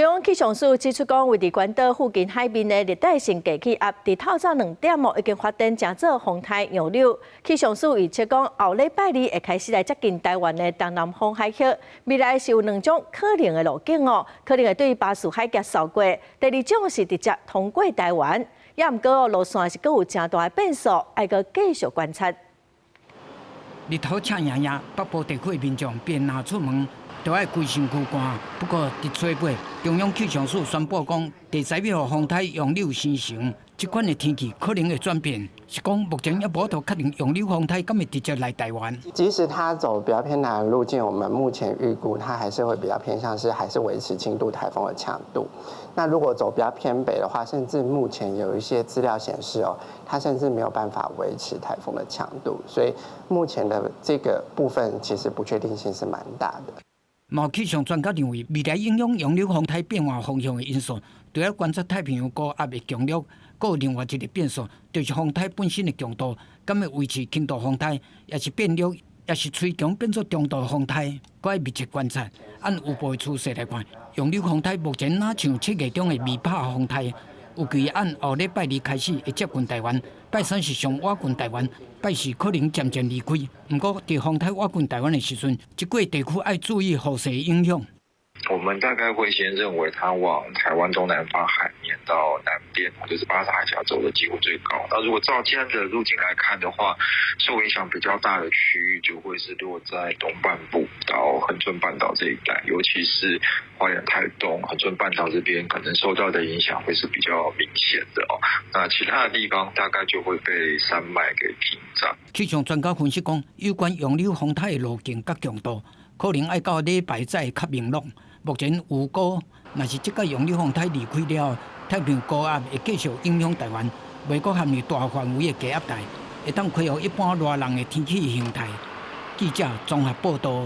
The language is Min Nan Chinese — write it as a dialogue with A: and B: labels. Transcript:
A: 中央氣象署指出講，位佇關島附近海面的熱帶性低氣壓，佇透早2點哦，已經發展成做風颱楊柳。氣象署預測講，後禮拜二會開始來接近台灣的東南方海域。未來是有兩種可能的路徑哦，可能會對巴士海峽掃過。第二種是直接通過台灣，也毋過路線是閣有誠大的變數，愛閣繼續觀察。
B: 日頭赤炎炎，北部地區的民眾便若出門，都愛規身軀汗。不過，佇初八，中央氣象署宣布講，第十一號風颱楊柳生成，這款的天氣可能會轉變。是講目前猶無法度確定楊柳風颱敢會直接來台灣。
C: 即使它走比較偏南的路徑，我們目前預估它還是會比較偏向是還是維持輕度颱風的強度。那如果走比較偏北的話，甚至目前有一些資料顯示哦，它甚至沒有辦法維持颱風的強度。所以目前的這個部分其實不確定性是蠻大的。
B: 嘛有氣象專家認為，未來影響楊柳風颱變化方向的因素，除了觀察太平洋高壓的強弱，閣有另外一個變數，就是風颱本身的強度，敢會維持輕度風颱，抑是變弱，抑是吹強變做中度風颱，閣愛密切觀察。按預報的趨勢來看，楊柳風颱目前若像7月中的米帕風颱，預計按後禮拜二開始會接近台灣，拜三是上倚近台灣，拜四可能漸漸離開。毋過，佇風颱倚近台灣的時陣，這個地區愛注意雨勢影響。
D: 我們大概會先認為它往台灣東南方海面到南邊，就是巴士海峽走的機會最高。那如果照現在的路徑來看的話，受影響比較大的區域就會是落在東半部到恆春半島這一帶，尤其是花蓮、台東、恆春半島這邊可能受到的影響會是比較明顯的哦。那其他的地方大概就會被山脈給屏障。
B: 氣象專家分析講，有關楊柳風颱的路徑佮強度，可能愛到禮拜才會較明朗。目前預估，若是這個楊柳風颱離開了後，太平洋高壓會繼續影響台灣，袂閣陷入大範圍的低壓帶，會當恢復一般熱浪的天氣形態。記者綜合報道。